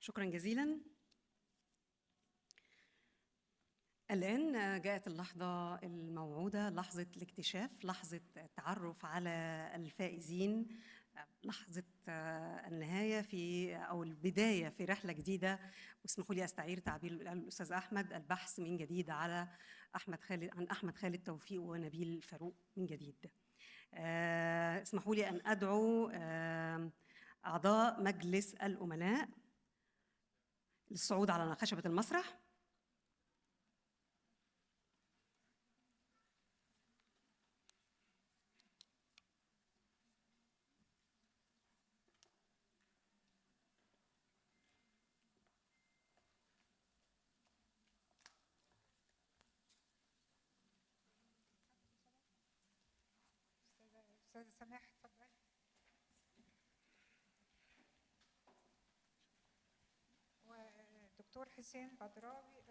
شكرا جزيلا. الآن جاءت اللحظة الموعودة، لحظة الاكتشاف، لحظة التعرف على الفائزين، لحظة النهاية في أو البداية في رحلة جديدة. واسمحوا لي أستعير تعبير الأستاذ أحمد، البحث من جديد على أحمد خالد، عن أحمد خالد توفيق ونبيل فاروق من جديد. اسمحوا لي أن أدعو أعضاء مجلس الأمناء للصعود على خشبة المسرح. أستاذة سماح اتفضلي. والدكتور حسين بدراوي،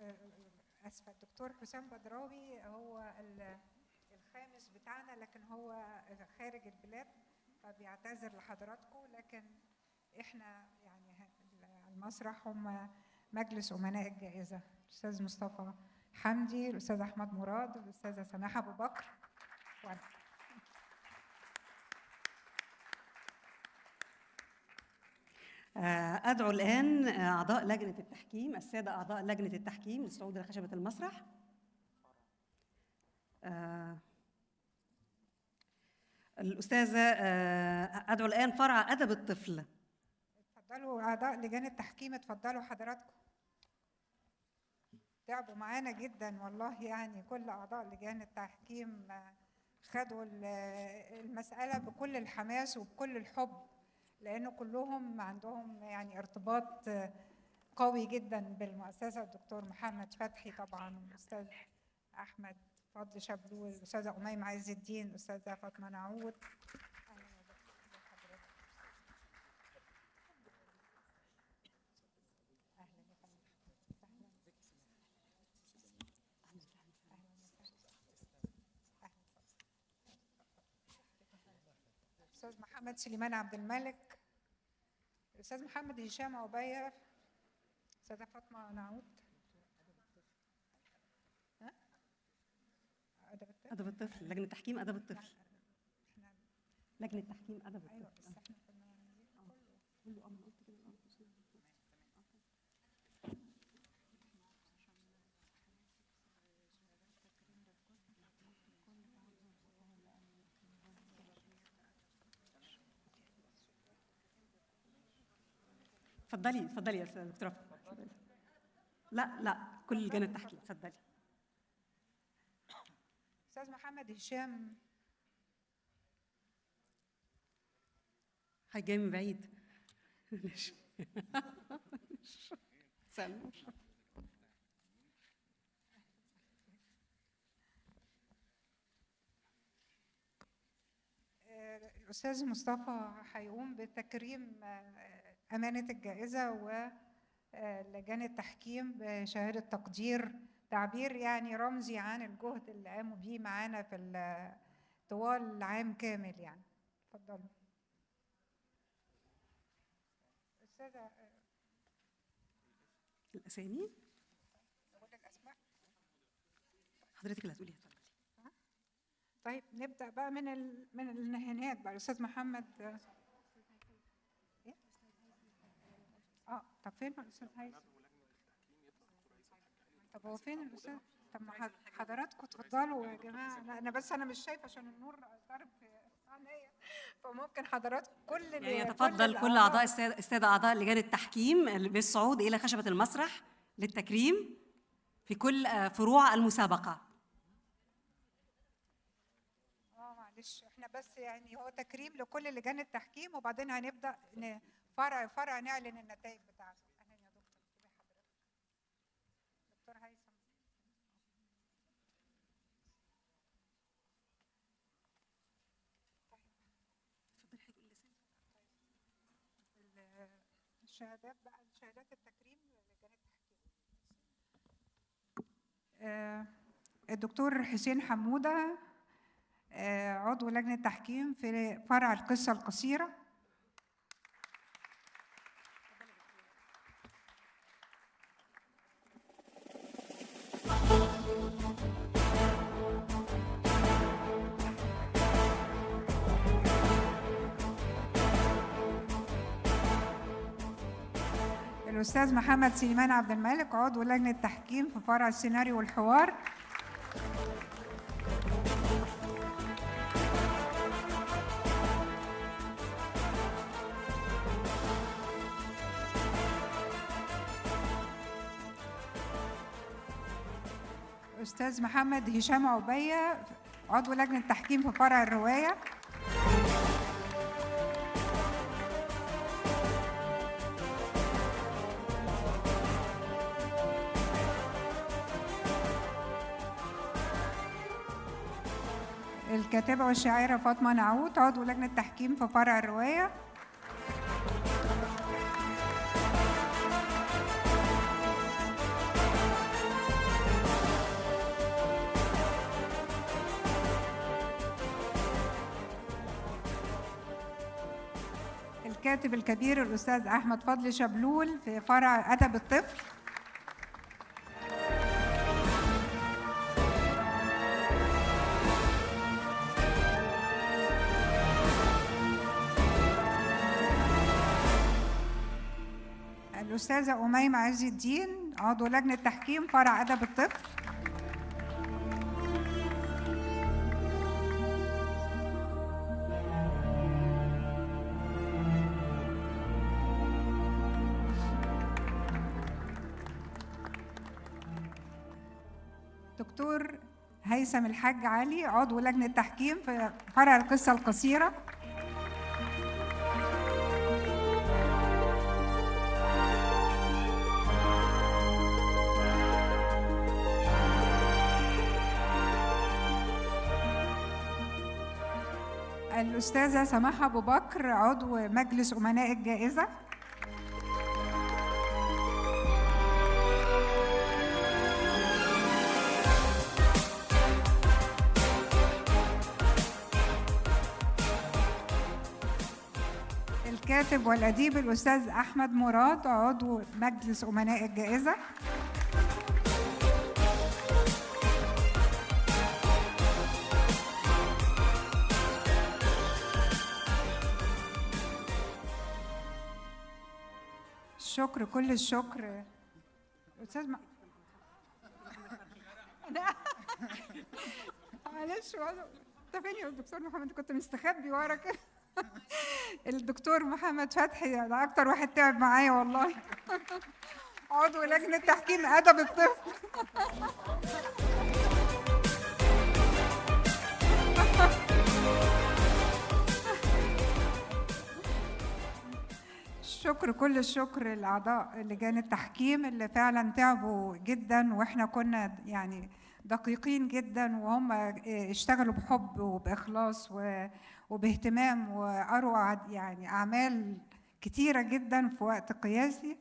آسفة، الدكتور حسام بدراوي هو الخامس بتاعنا، لكن هو خارج البلاد فبيعتذر لحضراتكم، لكن احنا يعني المسرح هم مجلس أمناء الجائزة، الأستاذ مصطفى حمدي، الأستاذ أحمد مراد، الأستاذة سماح أبو بكر، وأنا. أدعو الآن أعضاء لجنة التحكيم، السادة أعضاء لجنة التحكيم للصعود إلى خشبة المسرح. الأستاذة، أدعو الآن فرع أدب الطفل. اتفضلوا أعضاء لجان التحكيم، اتفضلوا حضراتكم. تعبوا معانا جدا والله، يعني كل أعضاء لجان التحكيم خدوا المسألة بكل الحماس وبكل الحب، لأنه كلهم عندهم يعني ارتباط قوي جدا بالمؤسسة. الدكتور محمد فتحي طبعا، والأستاذ أحمد فضل شبلول، الأستاذة أميمة عز الدين، الأستاذة فاطمة نعود. أهلا يا دكتور، أهلا يا فندم. الأستاذ محمد سليمان عبد الملك، الأستاذ محمد هشام عبية، الأستاذة فاطمة نعود. ها؟ أدب الطفل. أدب الطفل، لجنة تحكيم أدب الطفل. لجنة تحكيم أدب الطفل. أيوة بس احنا كنا عايزين كله. كله قلت كده. اتفضلي اتفضلي يا استاذه دكتورة. لا لا، كل لجان التحكيم اتفضلي. استاذ محمد هشام هاي جاي من بعيد. ماشي. سلام. الأستاذ مصطفى هيقوم بتكريم أمانة الجائزة ولجان التحكيم بشهادة تقدير، تعبير يعني رمزي عن الجهد اللي قاموا بيه معانا في طوال العام كامل يعني. اتفضلوا. أستاذة الأسامي؟ أقول الأسماء؟ حضرتك اللي هتقوليها، اتفضلي. طيب نبدأ بقى من النهايات بقى. الأستاذ محمد إيه؟ طب فين الأستاذ هيثم؟ طب هو فين الأستاذ؟ طب ما حضراتكم اتفضلوا يا جماعة، أنا بس أنا مش شايفة عشان النور ضارب في عينيا، فممكن حضراتكم كل يعني يتفضل كل أعضاء السادة أعضاء لجان التحكيم بالصعود إلى خشبة المسرح للتكريم في كل فروع المسابقة. معلش احنا بس يعني هو تكريم لكل لجان التحكيم، وبعدين هنبدأ فرع فرع نعلن النتائج بتاعته. اهلا يا دكتور، حضرتك دكتور هيثم. طيب الشهادات بقى، شهادات التكريم للجان التحكيم. الدكتور حسين حمودة، عضو لجنة تحكيم في فرع القصة القصيرة. الأستاذ محمد سليمان عبد الملك عضو لجنة تحكيم في فرع السيناريو والحوار. أستاذ محمد هشام عبية عضو لجنة تحكيم في فرع الرواية. الكاتبة والشاعرة فاطمة نعوت عضو لجنة تحكيم في فرع الرواية. الكاتب الكبير الأستاذ أحمد فضل شبلول في فرع أدب الطفل. الأستاذة أميمة عز الدين عضو لجنة تحكيم فرع أدب الطفل. دكتور هيثم الحاج علي عضو لجنة تحكيم في فرع القصة القصيرة. الأستاذة سماحة أبو بكر عضو مجلس أمناء الجائزة. الكاتب والأديب الأستاذ أحمد مراد عضو مجلس أمناء الجائزة. الشكر كل الشكر أستاذ معلش انت فين يا دكتور محمد؟ كنت مستخبي ورا كده. الدكتور محمد فتحي ده أكتر واحد تعب معايا والله. عضو لجنة تحكيم أدب الطفل. الشكر كل الشكر لأعضاء لجان التحكيم اللي فعلا تعبوا جدا، واحنا كنا يعني دقيقين جدا، وهم اشتغلوا بحب وبإخلاص وباهتمام، وقروا يعني أعمال كتيرة جدا في وقت قياسي.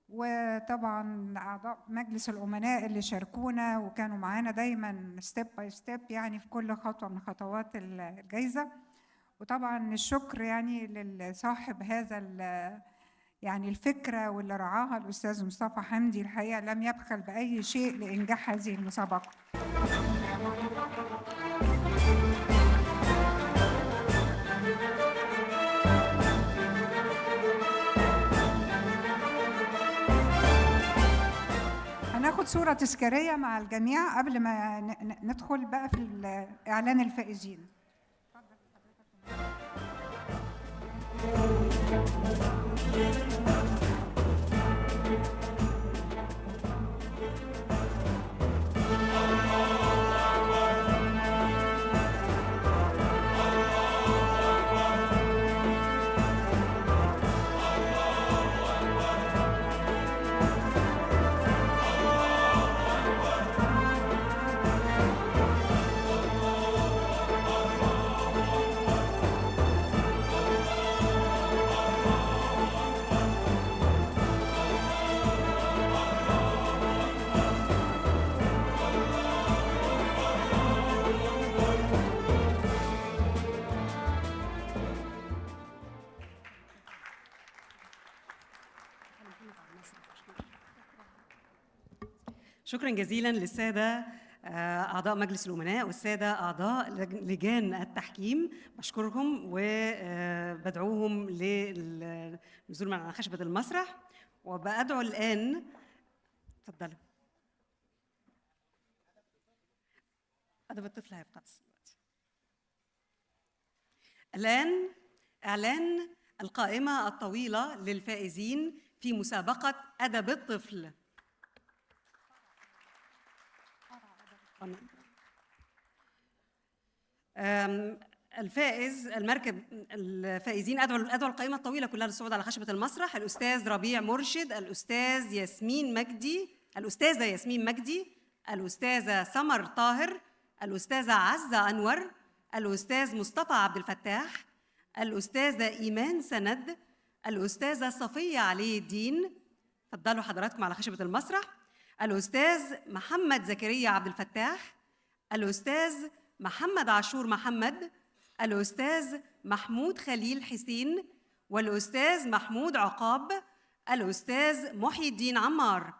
وطبعا أعضاء مجلس الأمناء اللي شاركونا وكانوا معانا دايما step by step يعني في كل خطوة من خطوات الجائزة. وطبعا الشكر يعني لصاحب هذا يعني الفكرة واللي رعاها الأستاذ مصطفى حمدي، الحقيقة لم يبخل بأي شيء لإنجاح هذه المسابقة. هناخد صورة تذكارية مع الجميع قبل ما ندخل بقى في إعلان الفائزين. شكرا جزيلا للسادة أعضاء مجلس الأمناء والسادة أعضاء لجان التحكيم، بشكرهم وبدعوهم للنزول على خشبة المسرح. وبأدعو الآن، تفضلوا. أدب الطفل هيبقى بس دلوقتي. الآن إعلان القائمة الطويلة للفائزين في مسابقة أدب الطفل. الفائز المركب الفائزين، أدعو القائمة الطويلة كلها للصعود على خشبة المسرح. الأستاذ ربيع مرشد، الأستاذ ياسمين مجدي، الأستاذة ياسمين مجدي، الأستاذة سمر طاهر، الأستاذة عزة أنور، الأستاذ مصطفى عبد الفتاح، الأستاذة إيمان سند، الأستاذة صفية علي الدين. تفضلوا حضراتكم على خشبة المسرح. الأستاذ محمد زكريا عبد الفتاح، الأستاذ محمد عاشور محمد، الأستاذ محمود خليل حسين، والأستاذ محمود عقاب، الأستاذ محي الدين عمار.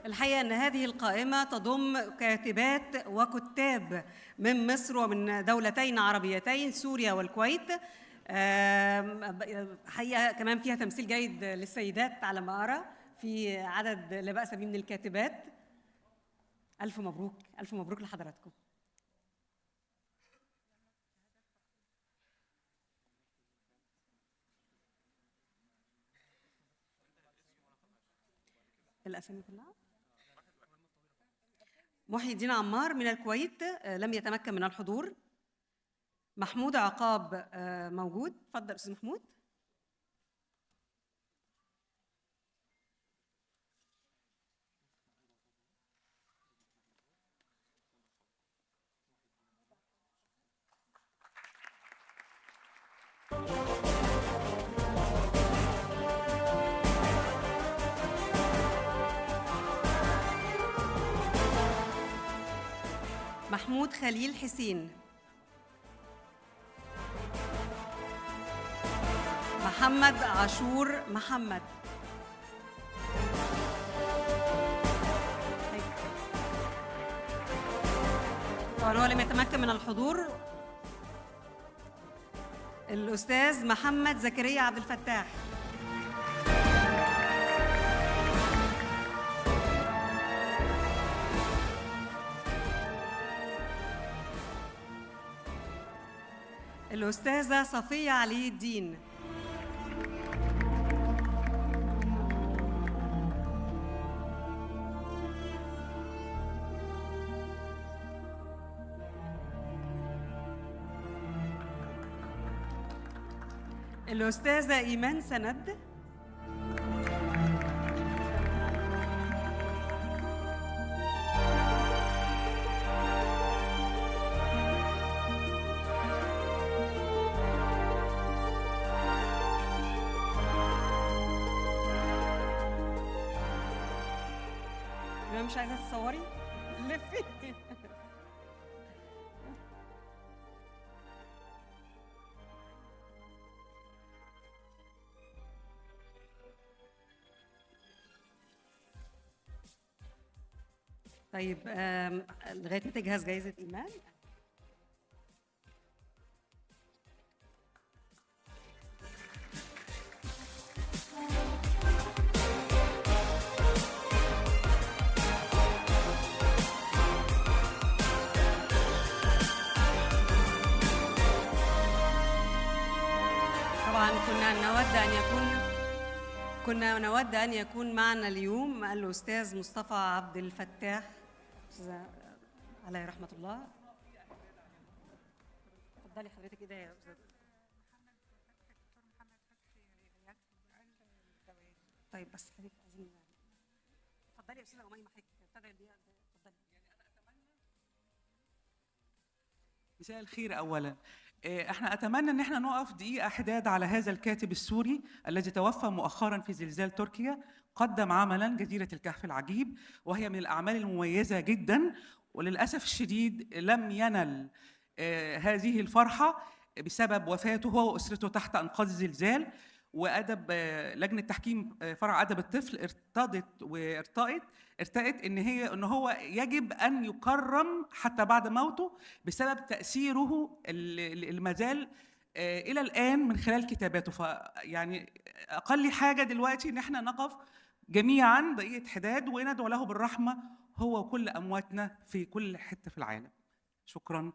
الحقيقة أن هذه القائمة تضم كاتبات وكتاب من مصر ومن دولتين عربيتين، سوريا والكويت. حقيقة كمان فيها تمثيل جيد للسيدات على ما أرى، في عدد لا بأس به من الكاتبات. ألف مبروك، ألف مبروك لحضراتكم. الأسامي كلها. محي الدين عمار من الكويت لم يتمكن من الحضور. محمود عقاب موجود، اتفضل أستاذ محمود. محمود خليل حسين، محمد عاشور محمد، طبعا هو لم يتمكن من الحضور. الأستاذ محمد زكريا عبد الفتاح، الأستاذة صفية علي الدين، الأستاذة إيمان سند، مش عايزة تصوري؟ لفي. طيب لغاية ما تجهز جايزة إيمان. طبعا كنا نود أن يكون معنا اليوم الأستاذ مصطفى عبد الفتاح عليه رحمة الله. اتفضلي حضرتك كده يا أستاذ. طيب بس حضرتك عايزين، اتفضلي يا أستاذة أميمة حضرتك اتفضلي. مساء الخير. أولا احنا اتمنى ان احنا نقف دقيقة حداد على هذا الكاتب السوري الذي توفى مؤخرا في زلزال تركيا. قدم عملا جزيرة الكهف العجيب، وهي من الاعمال المميزة جدا، وللاسف الشديد لم ينل هذه الفرحة بسبب وفاته هو واسرته تحت انقاض الزلزال. وادب لجنة تحكيم فرع ادب الطفل ارتضت وارتأت ارتأت ان هو يجب ان يكرم حتى بعد موته بسبب تاثيره اللي ما زال الى الان من خلال كتاباته. فيعني اقل حاجة دلوقتي ان احنا نقف جميعا دقيقة حداد وندعو له بالرحمة هو وكل امواتنا في كل حتة في العالم. شكرا.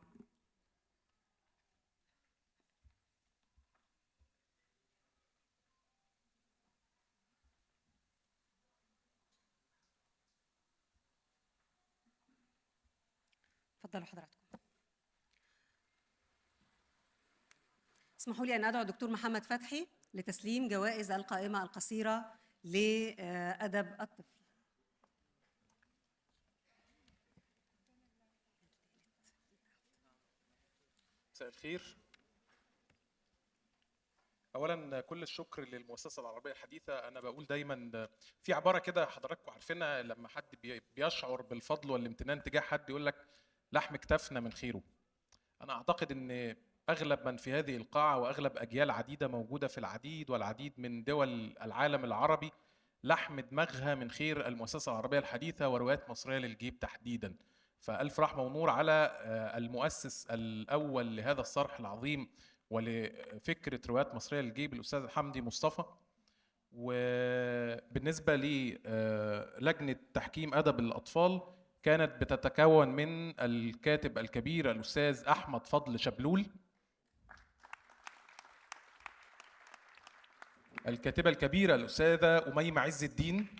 تفضلوا حضراتكم. اسمحوا لي أن أدعو الدكتور محمد فتحي لتسليم جوائز القائمة القصيرة لأدب الطفل. مساء الخير. أولا كل الشكر للمؤسسة العربية الحديثة. أنا بقول دايما في عبارة كده حضراتكم عارفينها، لما حد بيشعر بالفضل والامتنان تجاه حد يقول لك لحم كتفنا من خيره. أنا أعتقد أن أغلب من في هذه القاعة وأغلب أجيال عديدة موجودة في العديد والعديد من دول العالم العربي لحم دماغها من خير المؤسسة العربية الحديثة وروايات مصرية للجيب تحديدا. فألف رحمة ونور على المؤسس الأول لهذا الصرح العظيم ولفكرة روايات مصرية للجيب الأستاذ حمدي مصطفى. وبالنسبة للجنة تحكيم أدب الأطفال كانت بتتكون من الكاتب الكبير الأستاذ أحمد فضل شبلول، الكاتبة الكبيرة الأستاذة أميمة عز الدين.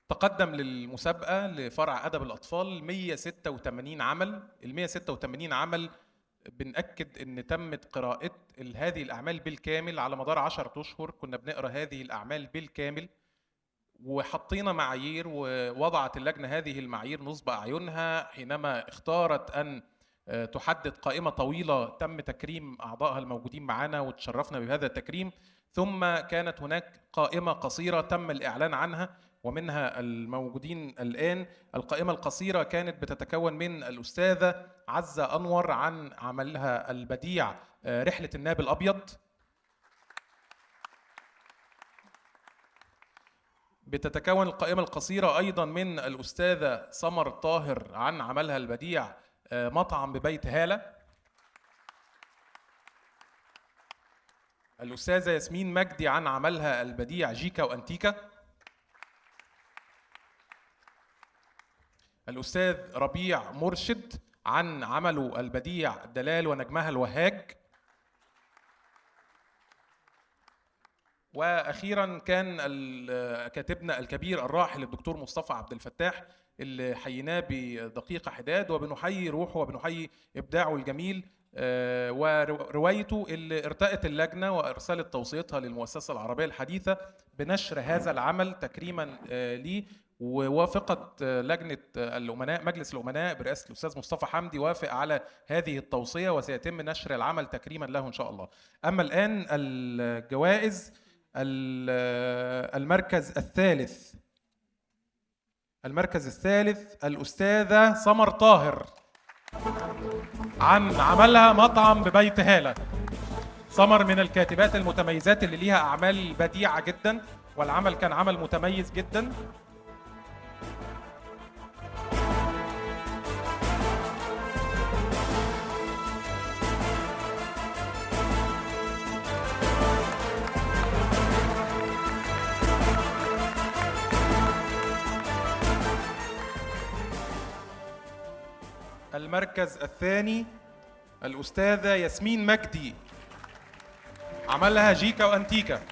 تقدم للمسابقة لفرع أدب الأطفال 186 عمل. ال 186 عمل بنأكد أن تمت قراءة هذه الأعمال بالكامل على مدار 10 أشهر. كنا بنقرأ هذه الأعمال بالكامل وحطينا معايير، ووضعت اللجنة هذه المعايير نصب أعينها حينما اختارت أن تحدد قائمة طويلة تم تكريم أعضائها الموجودين معنا وتشرفنا بهذا التكريم. ثم كانت هناك قائمة قصيرة تم الإعلان عنها ومنها الموجودين الآن. القائمة القصيرة كانت بتتكون من الأستاذة عزة أنور عن عملها البديع رحلة الناب الأبيض، بتتكون القائمة القصيرة أيضا من الأستاذة سمر طاهر عن عملها البديع مطعم ببيت هالة، الأستاذة ياسمين مجدي عن عملها البديع جيكا وأنتيكا، الأستاذ ربيع مرشد عن عمله البديع دلال ونجمها الوهاج، وأخيرا كان كاتبنا الكبير الراحل الدكتور مصطفى عبد الفتاح اللي حييناه بدقيقة حداد، وبنحيي روحه وبنحيي إبداعه الجميل وروايته اللي ارتأت اللجنة وأرسلت توصيتها للمؤسسة العربية الحديثة بنشر هذا العمل تكريما ليه. ووافقت لجنة الأمناء، مجلس الأمناء برئاسة الأستاذ مصطفى حمدي، وافق على هذه التوصية وسيتم نشر العمل تكريما له إن شاء الله. أما الآن الجوائز، المركز الثالث، المركز الثالث الأستاذة سمر طاهر عن عملها مطعم ببيت هالة. سمر من الكاتبات المتميزات اللي ليها أعمال بديعة جدا، والعمل كان عمل متميز جدا. المركز الثاني الأستاذة ياسمين مجدي، عملها جيكا وأنتيكا.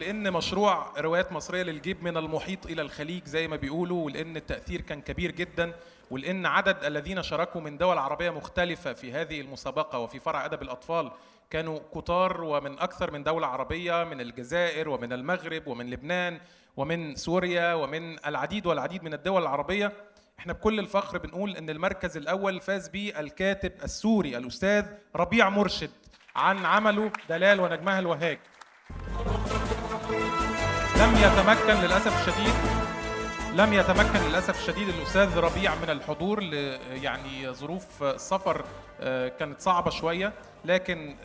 ولأن مشروع روايات مصرية للجيب من المحيط إلى الخليج زي ما بيقولوا، ولأن التأثير كان كبير جدا، ولأن عدد الذين شاركوا من دول عربية مختلفة في هذه المسابقة وفي فرع أدب الأطفال كانوا كتار، ومن أكثر من دولة عربية، من الجزائر ومن المغرب ومن لبنان ومن سوريا ومن العديد والعديد من الدول العربية. احنا بكل الفخر بنقول ان المركز الأول فاز به الكاتب السوري الأستاذ ربيع مرشد عن عمله دلال ونجمها الوهاج. لم يتمكن للأسف الشديد الأستاذ ربيع من الحضور، يعني ظروف السفر كانت صعبة شوية، لكن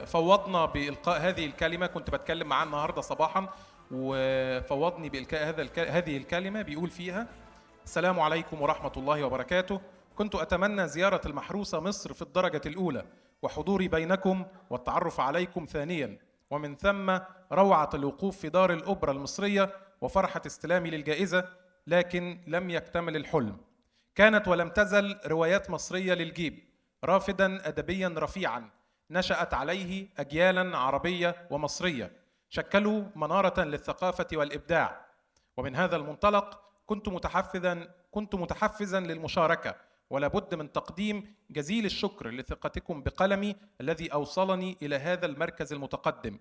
فوضنا بإلقاء هذه الكلمة. كنت بتكلم معاه النهاردة صباحا وفوضني بإلقاء هذه الكلمة، بيقول فيها: السلام عليكم ورحمة الله وبركاته. كنت أتمنى زيارة المحروسة مصر في الدرجة الأولى، وحضوري بينكم والتعرف عليكم ثانيا، ومن ثم روعة الوقوف في دار الأوبرا المصرية وفرحة استلامي للجائزة، لكن لم يكتمل الحلم. كانت ولم تزل روايات مصرية للجيب رافدا أدبيا رفيعا نشأت عليه أجيالا عربية ومصرية شكلوا منارة للثقافة والإبداع. ومن هذا المنطلق كنت متحفزا للمشاركة، ولا بد من تقديم جزيل الشكر لثقتكم بقلمي الذي أوصلني إلى هذا المركز المتقدم.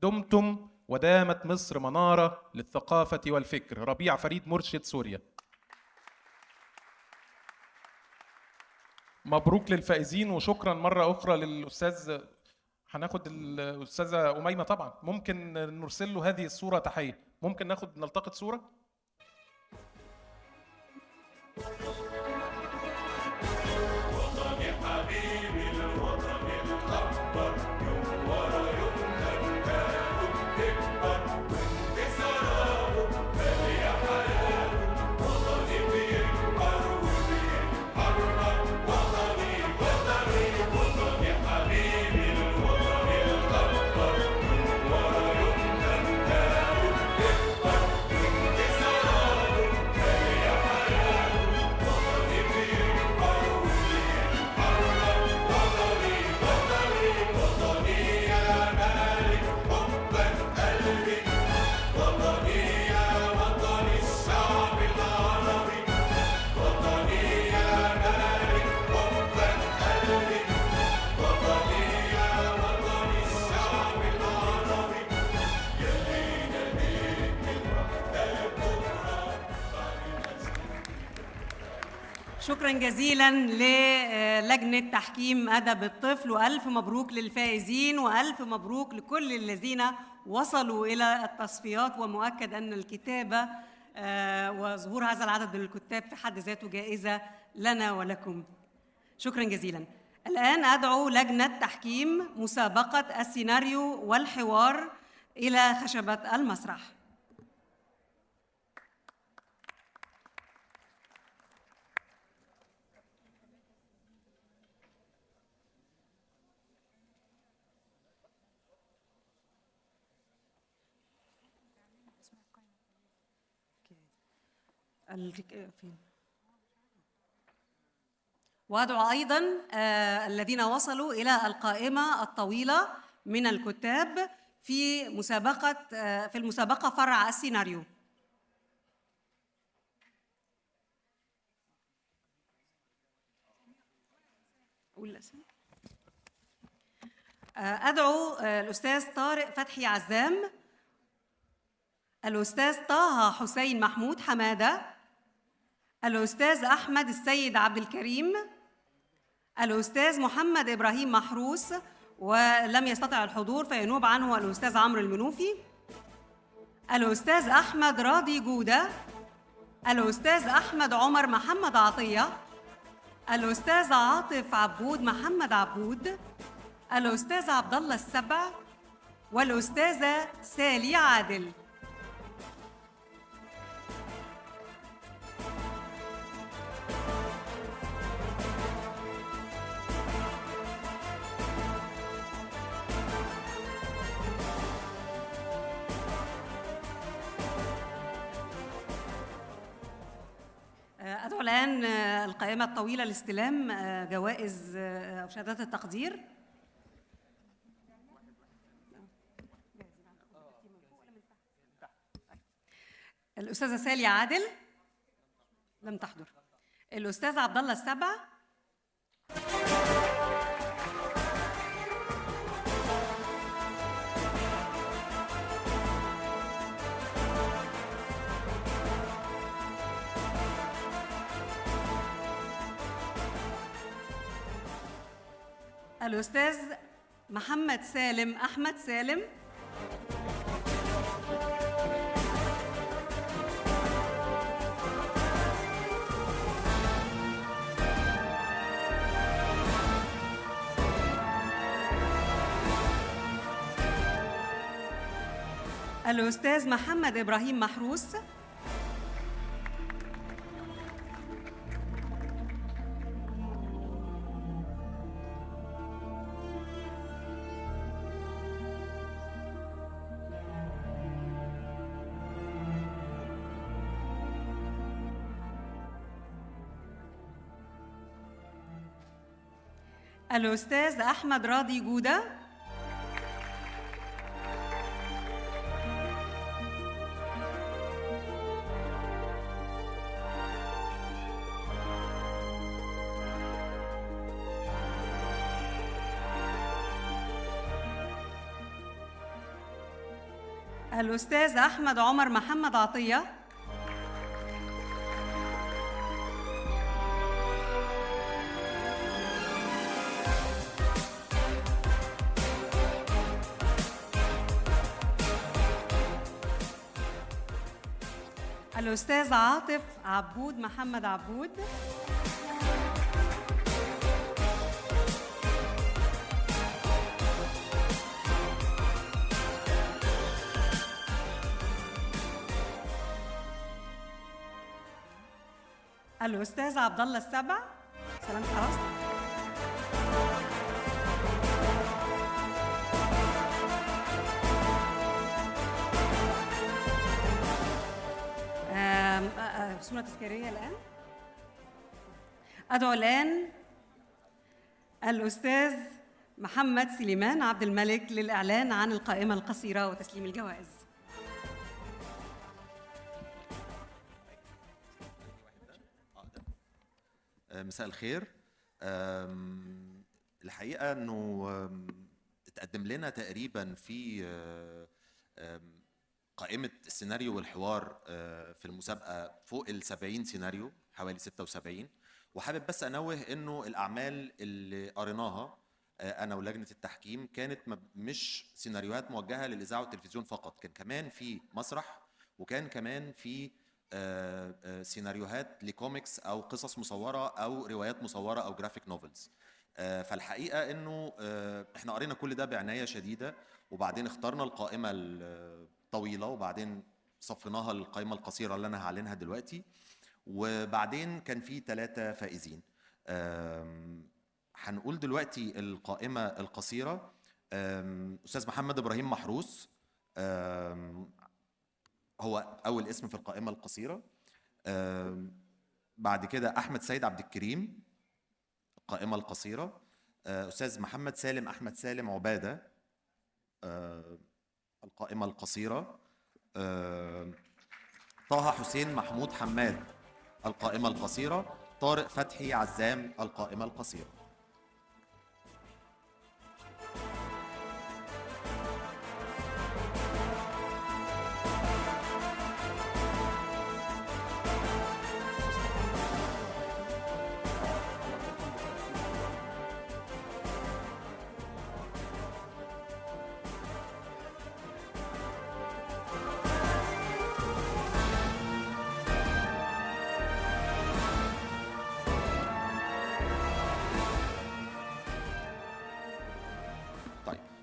دمتم ودامت مصر منارة للثقافة والفكر. ربيع فريد مرشد، سوريا. مبروك للفائزين، وشكرا مرة أخرى للأستاذ. هناخد الأستاذة أميمة طبعا، ممكن نرسل له هذه الصورة تحية، ممكن نلتقط صورة. وطني حبيبي الوطن الأكبر، يوم ورا يوم أمجاده بتكبر، وانتصاراته مالية حياته، وطني بيكبر وبيتحرر، وطني وطني وطني حبيبي الوطن الأكبر، يوم ورا يوم أمجاده بتكبر، وانتصاراته مالية حياته، وطني بيكبر وبيتحرر، وطني وطني وطني يا مالك حبك قلبي، وطني يا وطني الشعب العربي، وطني يا مالك حبك قلبي، وطني يا وطني الشعب العربي، يلي ناديت بالوحدة الكبرى. شكرا جزيلا للجنة تحكيم أدب الطفل، وألف مبروك للفائزين، وألف مبروك لكل الذين وصلوا إلى التصفيات. ومؤكد أن الكتابة وظهور هذا العدد من الكتاب في حد ذاته جائزة لنا ولكم. شكرا جزيلا. الآن أدعو لجنة تحكيم مسابقة السيناريو والحوار إلى خشبة المسرح. فين؟ وأدعو أيضا الذين وصلوا إلى القائمة الطويلة من الكتاب في مسابقة في المسابقة فرع السيناريو. قول الأسامي. أدعو الأستاذ طارق فتحي عزام، الأستاذ طه حسين محمود حمادة، الأستاذ أحمد السيد عبد الكريم، الأستاذ محمد إبراهيم محروس ولم يستطع الحضور فينوب عنه الأستاذ عمرو المنوفي، الأستاذ أحمد راضي جودة، الأستاذ أحمد عمر محمد عطية، الأستاذ عاطف عبود محمد عبود، الأستاذ عبد الله السبع، والأستاذة سالي عادل. أدعو الآن القائمة الطويلة لاستلام جوائز أو شهادات التقدير. الأستاذة سالي عادل لم تحضر. الأستاذ عبد الله السبع. الأستاذ محمد سالم أحمد سالم. الأستاذ محمد إبراهيم محروس. الأستاذ أحمد راضي جودة. الأستاذ أحمد عمر محمد عطية. الأستاذ عاطف عبود محمد عبود. الأستاذ عبد الله السبع. سلام خلاص. صورة تذكارية الآن. أدعو الآن الأستاذ محمد سليمان عبد الملك للإعلان عن القائمة القصيرة وتسليم الجوائز. مساء الخير. الحقيقة أنه اتقدم لنا تقريبا في قائمة السيناريو والحوار في المسابقة فوق 70 سيناريو، حوالي 76. وحابب بس أنوه أنه الأعمال اللي قريناها أنا ولجنة التحكيم كانت مش سيناريوهات موجهة للإذاعة والتلفزيون فقط، كان كمان في مسرح، وكان كمان في سيناريوهات لكوميكس أو قصص مصورة أو روايات مصورة أو graphic novels. فالحقيقة أنه إحنا قرينا كل ده بعناية شديدة، وبعدين اخترنا القائمة الطويلة، وبعدين صفيناها للقائمة القصيرة اللي أنا هعلنها دلوقتي، وبعدين كان في 3 فائزين. هنقول دلوقتي القائمة القصيرة. أستاذ محمد إبراهيم محروس هو أول اسم في القائمة القصيرة. بعد كده أحمد سيد عبد الكريم، القائمة القصيرة. أستاذ محمد سالم أحمد سالم عبادة، القائمة القصيرة. طه حسين محمود حماد، القائمة القصيرة. طارق فتحي عزام، القائمة القصيرة.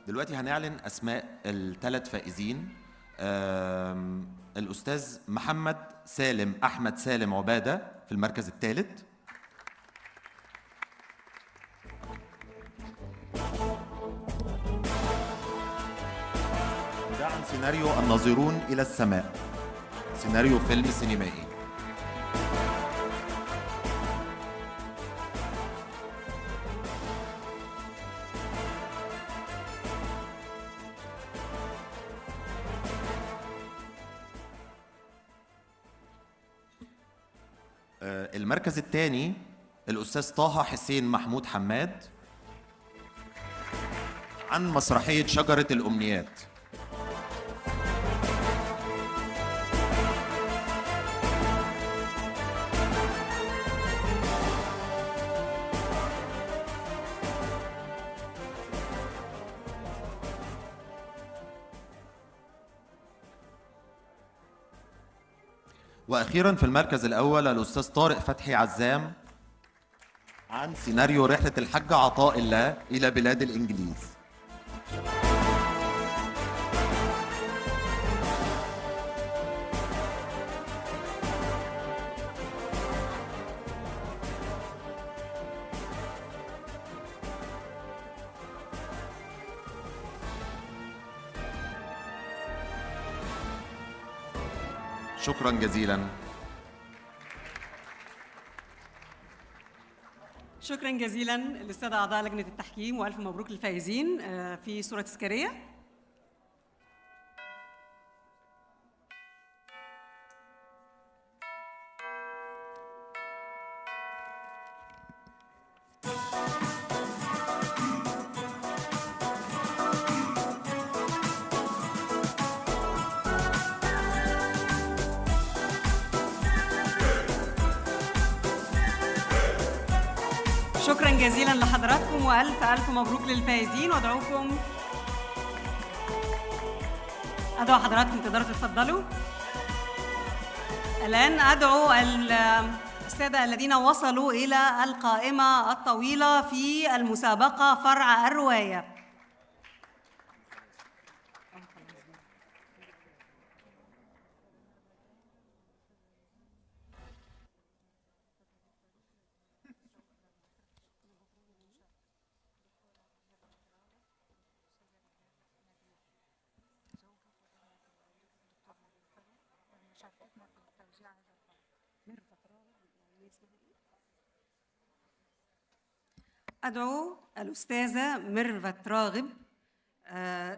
دلوقتي هنعلن أسماء ال3 فائزين. الأستاذ محمد سالم أحمد سالم عبادة في المركز الثالث. وده عن سيناريو الناظرون إلى السماء، سيناريو فيلم سينمائي. المركز الثاني الأستاذ طه حسين محمود حماد عن مسرحية شجرة الأمنيات. وأخيرا في المركز الأول الأستاذ طارق فتحي عزام عن سيناريو رحلة الحاج عطاء الله إلى بلاد الإنجليز. شكرا جزيلا. شكرا جزيلا للسادة اعضاء لجنة التحكيم، والف مبروك للفائزين في صوره تذكارية. شكرا جزيلا لحضراتكم، والف الف مبروك للفائزين، وادعوكم ادعو حضراتكم تقدروا تتفضلوا. الان ادعو السادة الذين وصلوا الى القائمة الطويلة في المسابقة فرع الرواية. أدعو الأستاذة ميرفت راغب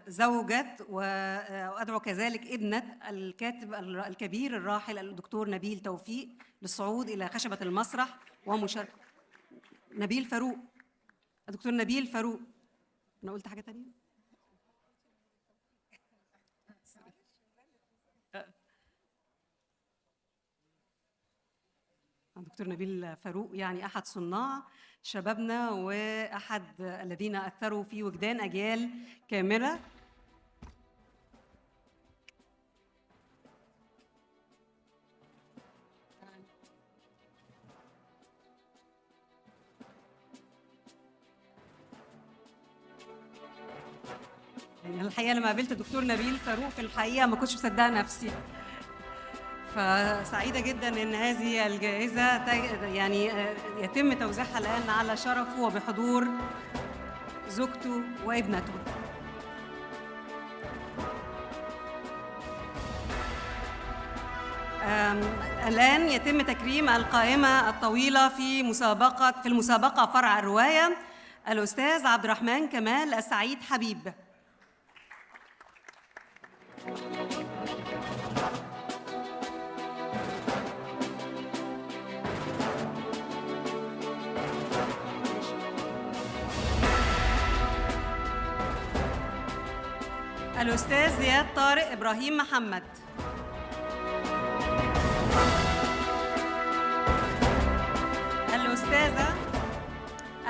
زوجة، وأدعو كذلك ابنة الكاتب الكبير الراحل الدكتور نبيل توفيق للصعود إلى خشبة المسرح ومشاركة. نبيل فاروق، الدكتور نبيل فاروق. أنا قلت حاجة تانية؟ الدكتور نبيل فاروق يعني أحد صناع شبابنا وأحد الذين أثروا في وجدان أجيال كاملة. يعني الحقيقة لما قابلت الدكتور نبيل فاروق في الحقيقة ما كنتش مصدقة نفسي، فسعيدة جدا إن هذه الجائزة يعني يتم توزيعها الآن على شرفه وبحضور زوجته وابنته. الآن يتم تكريم القائمة الطويلة في المسابقة فرع الرواية الأستاذ عبد الرحمن كمال السعيد حبيب. الأستاذ زياد طارق إبراهيم محمد.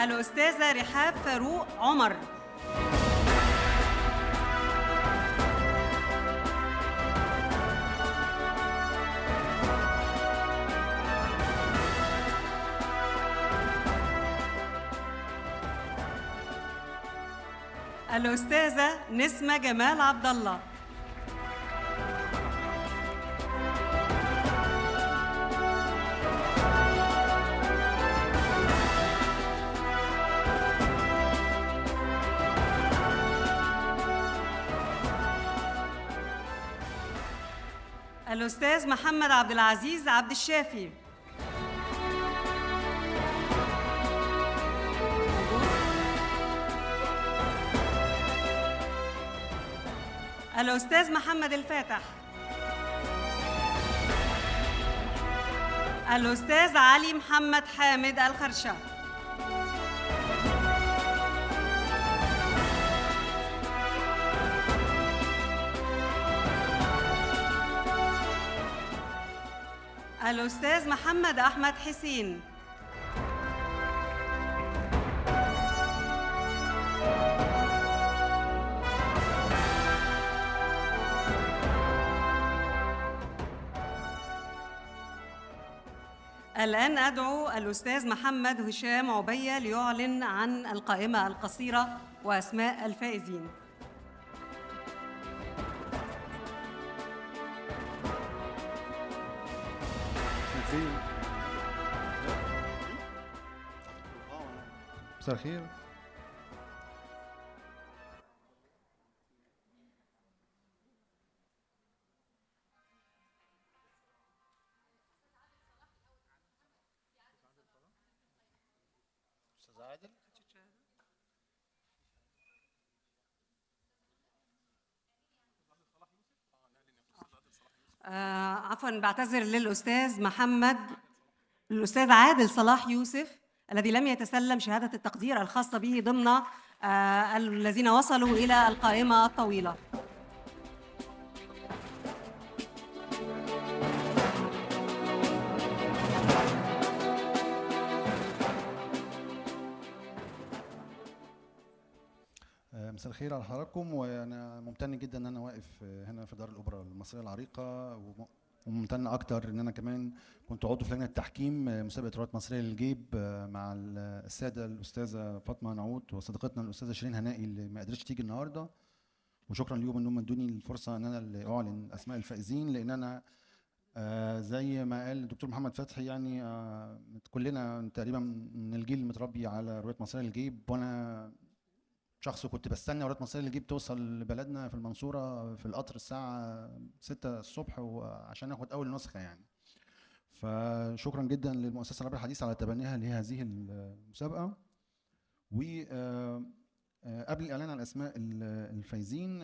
الأستاذة رحاب فاروق عمر. الأستاذة نسمة جمال عبد الله. الأستاذ محمد عبد العزيز عبد الشافي. الأستاذ محمد الفاتح. الأستاذ علي محمد حامد الخرشة. الأستاذ محمد أحمد حسين. الآن أدعو الأستاذ محمد هشام عبية ليعلن عن القائمة القصيرة وأسماء الفائزين. مساء الخير. أستاذ عادل. عفوا، بعتذر للأستاذ محمد، الأستاذ عادل صلاح يوسف الذي لم يتسلم شهادة التقدير الخاصة به ضمن الذين وصلوا إلى القائمة الطويلة. مساء الخير على حضراتكم، وانا ممتن جدا ان انا واقف هنا في دار الاوبرا المصرية العريقه، وممتن اكتر ان انا كمان كنت عضو في لجنة التحكيم مسابقة روايات مصرية للجيب مع السادة الاستاذة فاطمة نعوت وصديقتنا الاستاذة شيرين هنائي اللي ما قدرتش تيجي النهارده. وشكرا ليهم انهم ادوني الفرصة ان انا اللي اعلن اسماء الفائزين، لان انا زي ما قال الدكتور محمد فتحي يعني كلنا تقريبا من الجيل المتربي على روايات مصرية للجيب، وانا شخص كنت بستنى روايات مصرية للجيب توصل لبلدنا في المنصورة في القطر الساعة 6 الصبح وعشان اخد أول نسخة يعني. فشكرا جدا للمؤسسة العربية الحديثة على تبنيها لهذه المسابقة. وقبل الإعلان عن أسماء الفايزين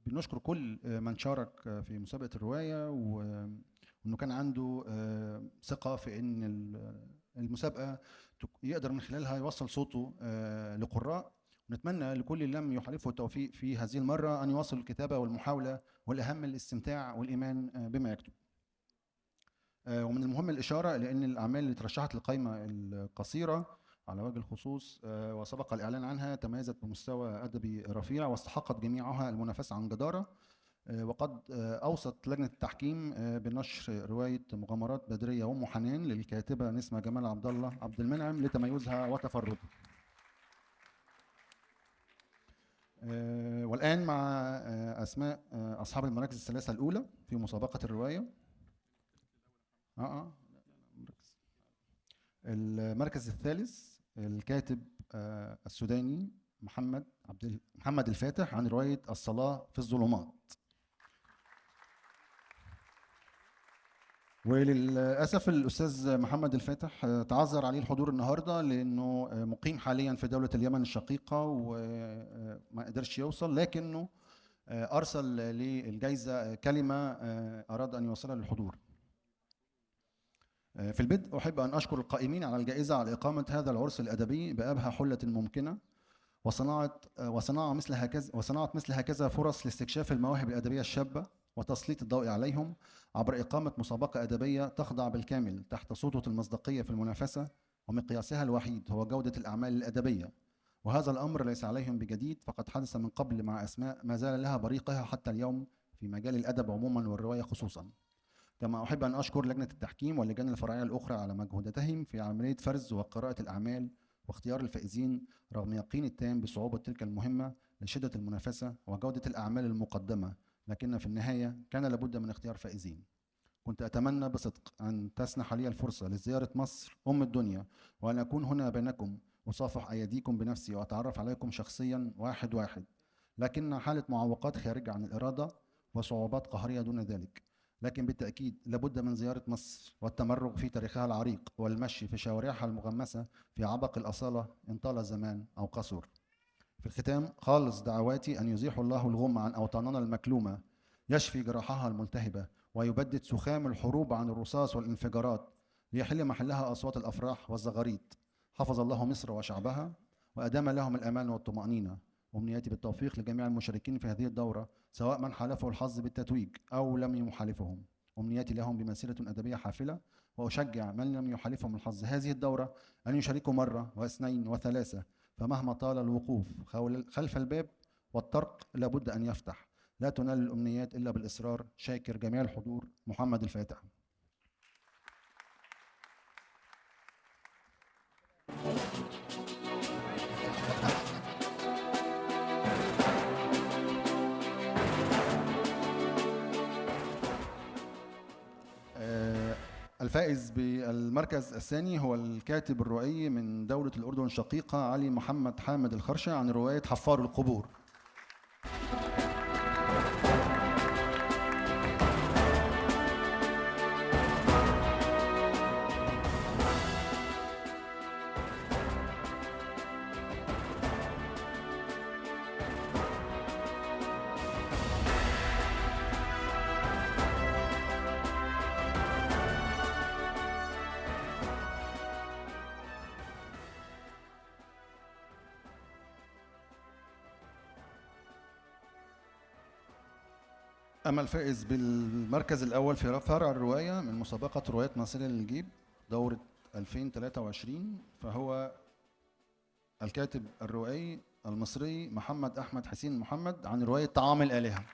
بنشكر كل من شارك في مسابقة الرواية، وإنه كان عنده ثقة في إن المسابقة يقدر من خلالها يوصل صوته لقراء. نتمنى لكل اللي لم يحالفه التوفيق في هذه المرة أن يواصل الكتابة والمحاولة، والأهم الاستمتاع والإيمان بما يكتب. ومن المهم الإشارة إلى أن الأعمال اللي ترشحت للقائمة القصيرة على وجه الخصوص وسبق الإعلان عنها تميزت بمستوى أدبي رفيع واستحقت جميعها المنافسة عن جدارة. وقد أوصت لجنة التحكيم بنشر رواية مغامرات بدرية وأم حنان للكاتبة نسمة جمال عبد الله عبد المنعم لتميزها وتفردها. والآن مع أسماء أصحاب المراكز الثلاثة الأولى في مسابقة الرواية. المركز الثالث الكاتب السوداني محمد الفاتح عن رواية الصلاة في الظلمات. وللأسف الأستاذ محمد الفاتح تعذر عليه الحضور النهاردة لأنه مقيم حاليا في دولة اليمن الشقيقة وما قدرش يوصل، لكنه أرسل للجائزة كلمة أراد أن يوصلها للحضور. في البدء أحب أن أشكر القائمين على الجائزة على إقامة هذا العرس الأدبي بأبهى حلة ممكنة، وصناعة مثل هكذا فرص لاستكشاف المواهب الأدبية الشابة وتسليط الضوء عليهم عبر إقامة مسابقة أدبية تخضع بالكامل تحت سلطة المصداقية في المنافسة، ومقياسها الوحيد هو جودة الأعمال الأدبية. وهذا الأمر ليس عليهم بجديد، فقد حدث من قبل مع أسماء ما زال لها بريقها حتى اليوم في مجال الأدب عموما والرواية خصوصا. كما أحب أن أشكر لجنة التحكيم واللجان الفرعية الأخرى على مجهوداتهم في عملية فرز وقراءة الأعمال واختيار الفائزين، رغم يقين التام بصعوبة تلك المهمة لشدة المنافسة وجودة الأعمال المقدمة، لكن في النهاية كان لابد من اختيار فائزين. كنت أتمنى بصدق أن تسنح لي الفرصة لزيارة مصر أم الدنيا، وأن أكون هنا بينكم أصافح أيديكم بنفسي وأتعرف عليكم شخصيا واحد واحد، لكن حالة معوقات خارجة عن الإرادة وصعوبات قهرية دون ذلك. لكن بالتأكيد لابد من زيارة مصر والتمرغ في تاريخها العريق والمشي في شوارعها المغمسة في عبق الأصالة إن طال الزمان أو قصر. في الختام خالص دعواتي أن يزيح الله الغمة عن أوطاننا المكلومة، يشفي جراحها الملتهبة، ويبدد سخام الحروب عن الرصاص والانفجارات، ليحل محلها أصوات الأفراح والزغاريت. حفظ الله مصر وشعبها وأدام لهم الأمان والطمأنينة. أمنياتي بالتوفيق لجميع المشاركين في هذه الدورة، سواء من حالفه الحظ بالتتويج أو لم يحالفهم. أمنياتي لهم بمسيرة أدبية حافلة، وأشجع من لم يحالفهم الحظ هذه الدورة أن يشاركوا مرة واثنين وثلاثة، فمهما طال الوقوف خلف الباب والطرق لابد أن يفتح. لا تنال الأمنيات إلا بالإصرار. شاكر جميع الحضور، محمد الفاتح. الفائز بالمركز الثاني هو الكاتب الروائي من دولة الأردن الشقيقة علي محمد حامد الخرشة عن رواية حفار القبور. أما الفائز بالمركز الأول في فرع الرواية من مسابقة روايات مصرية للجيب دورة 2023 فهو الكاتب الروائي المصري محمد أحمد حسين محمد عن رواية طعام الآلهة.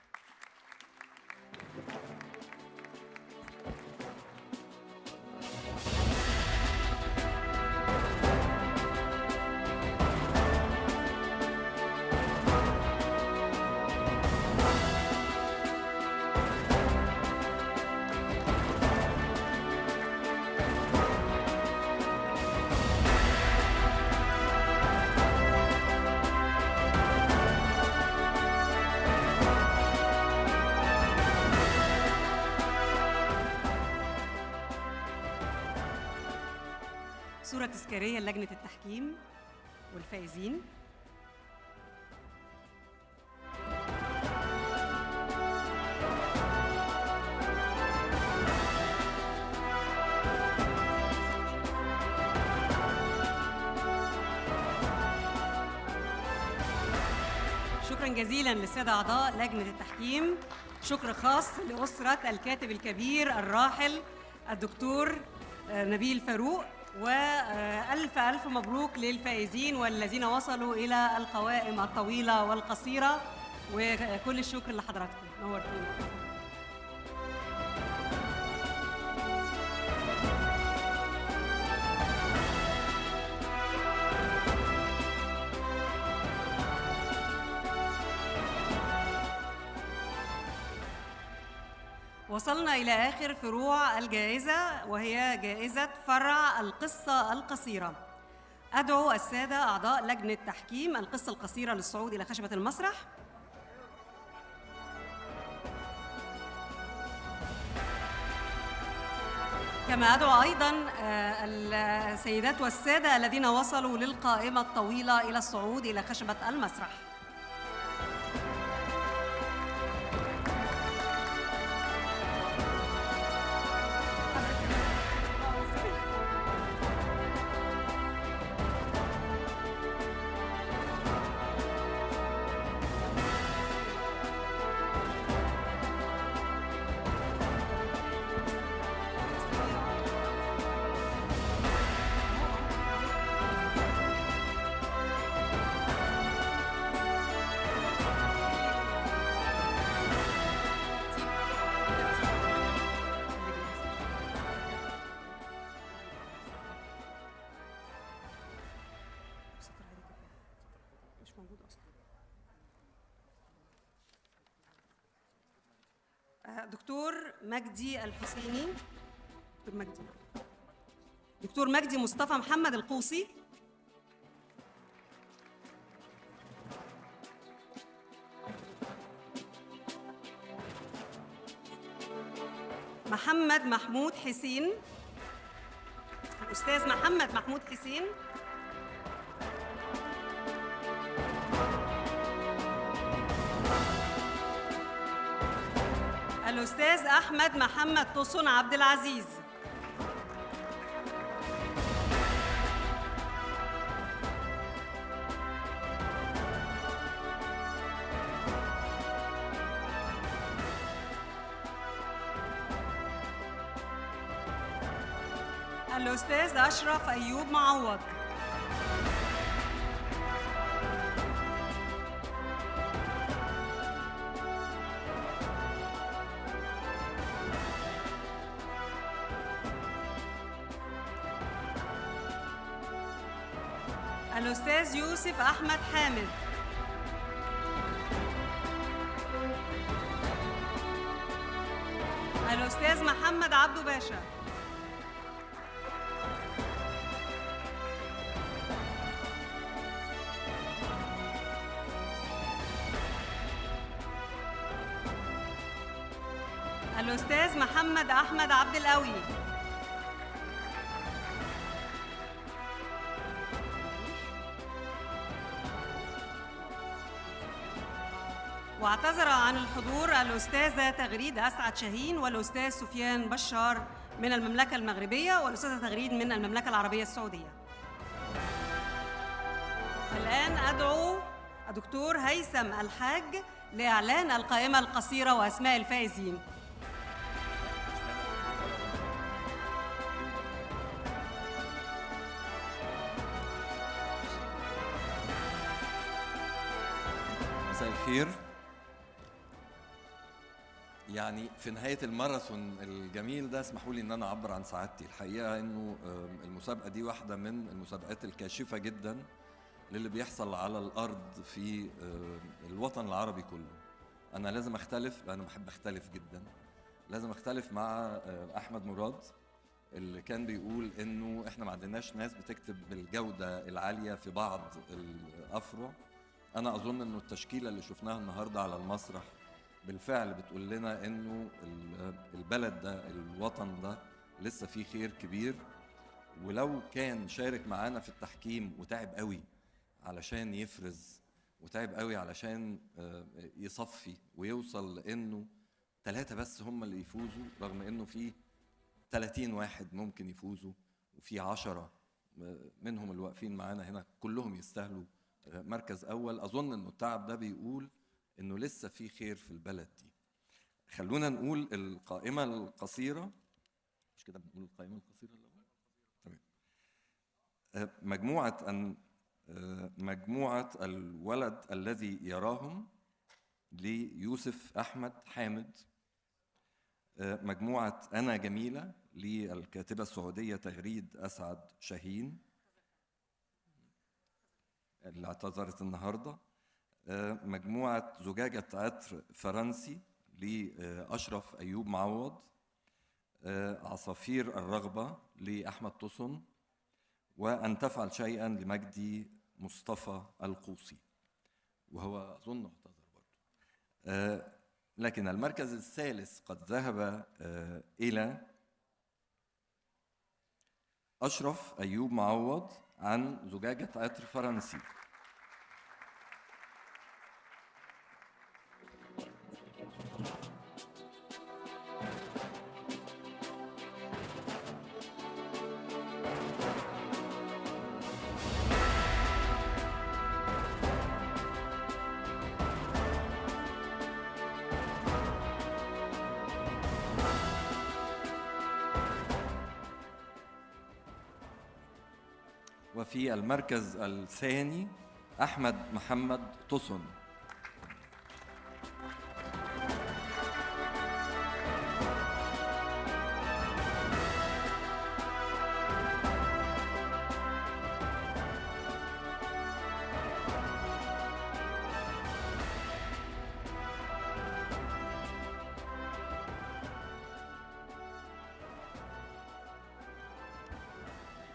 صورة تذكارية للجنة التحكيم والفائزين. شكرا جزيلا للسادة أعضاء لجنة التحكيم. شكر خاص لأسرة الكاتب الكبير الراحل الدكتور نبيل فاروق، وألف ألف مبروك للفائزين والذين وصلوا إلى القوائم الطويلة والقصيرة، وكل الشكر لحضراتكم، نورتونا. وصلنا إلى آخر فروع الجائزة وهي جائزة فرع القصة القصيرة. أدعو السادة أعضاء لجنة تحكيم القصة القصيرة للصعود إلى خشبة المسرح. كما أدعو أيضاً السيدات والسادة الذين وصلوا للقائمة الطويلة إلى الصعود إلى خشبة المسرح. دكتور مجدي الحسيني، دكتور مجدي مصطفى محمد القوسي، محمد محمود حسين، الأستاذ محمد محمود حسين، الأستاذ أحمد محمد طسن عبد العزيز، الأستاذ أشرف أيوب معوض. الأستاذ يوسف أحمد حامد. الأستاذ محمد عبده باشا. الأستاذ محمد أحمد عبد القوي. واعتذر عن الحضور الأستاذة تغريد أسعد شاهين والأستاذ سفيان بشار من المملكة المغربية والأستاذة تغريد من المملكة العربية السعودية. الآن أدعو الدكتور هيثم الحاج لإعلان القائمة القصيرة وأسماء الفائزين. مساء الخير. يعني في نهاية الماراثون الجميل ده اسمحوا لي ان انا اعبر عن سعادتي الحقيقة، انه المسابقة دي واحدة من المسابقات الكاشفة جدا للي بيحصل على الارض في الوطن العربي كله. انا لازم اختلف، انا بحب اختلف جدا، لازم اختلف مع احمد مراد اللي كان بيقول انه احنا ما عندناش ناس بتكتب بالجودة العالية في بعض الافرع. انا اظن انه التشكيلة اللي شفناها النهاردة على المسرح بالفعل بتقول لنا انه البلد ده، الوطن ده لسه فيه خير كبير، ولو كان شارك معانا في التحكيم وتعب قوي علشان يفرز وتعب قوي علشان يصفي ويوصل لانه 3 بس هم اللي يفوزوا، رغم انه في 30 واحد ممكن يفوزوا وفي 10 منهم اللي واقفين معانا هنا كلهم يستاهلوا مركز اول. اظن انه التعب ده بيقول انه لسه في خير في البلد دي. خلونا نقول القائمة القصيرة، مش كده بنقول القائمة القصيرة الأول؟ تمام. مجموعة الولد الذي يراهم ليوسف أحمد حامد، مجموعة أنا جميلة للكاتبة السعودية تغريد أسعد شاهين اللي اعتذرت النهارده، مجموعة زجاجة عطر فرنسي لأشرف أيوب معوض، عصافير الرغبة لأحمد طسن، وأن تفعل شيئا لمجدي مصطفى القوصي، وهو أظن اعتذر برضه. لكن المركز الثالث قد ذهب إلى أشرف أيوب معوض عن زجاجة عطر فرنسي. وفي المركز الثاني أحمد محمد طسن.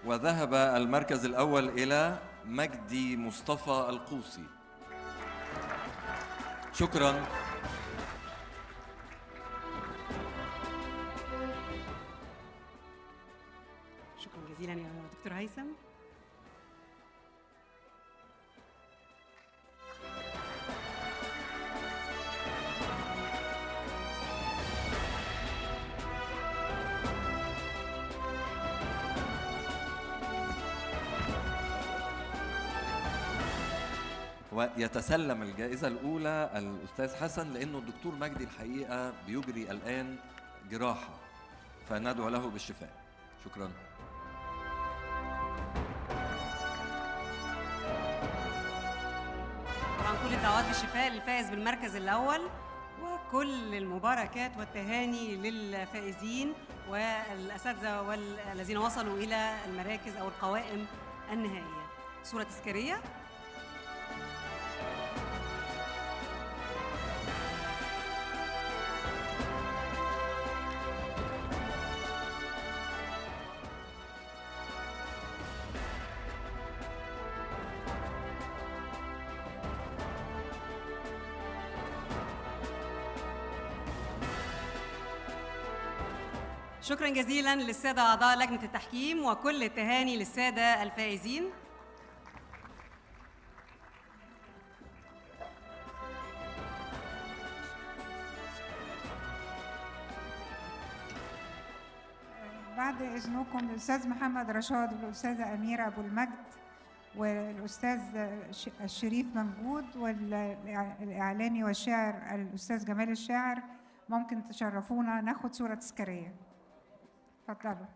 وذهب المركز الأول إلى مجدي مصطفى القوصي. شكراً. شكراً جزيلاً يا دكتور هيثم. ويتسلم الجائزة الأولى الأستاذ حسن، لأنه الدكتور مجدي الحقيقة بيجري الآن جراحة، فندعو له بالشفاء. شكراً. كل الدعوات بالشفاء للفائز بالمركز الأول، وكل المباركات والتهاني للفائزين والأساتذة والذين وصلوا إلى المراكز أو القوائم النهائية. صورة تذكارية. شكرا جزيلا للسادة أعضاء لجنة التحكيم وكل التهاني للسادة الفائزين. بعد إذنكم الأستاذ محمد رشاد والأستاذة أميرة أبو المجد والأستاذ الشريف ممجود والإعلامي والشاعر الأستاذ جمال الشاعر، ممكن تشرفونا ناخد صورة تذكارية. اتفضلوا.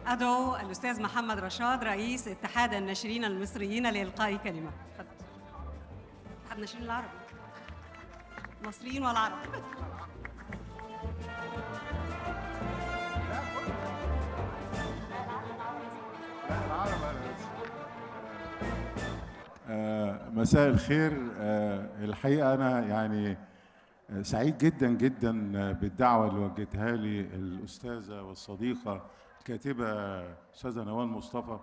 أدعو الأستاذ محمد رشاد رئيس اتحاد الناشرين المصريين لإلقاء كلمة. اتفضل. اتحاد الناشرين العرب، المصريين والعرب. مساء الخير. الحقيقة أنا يعني سعيد جدا جدا بالدعوة اللي وجهتها لي الأستاذة والصديقة الكاتبة أستاذة نوال مصطفى.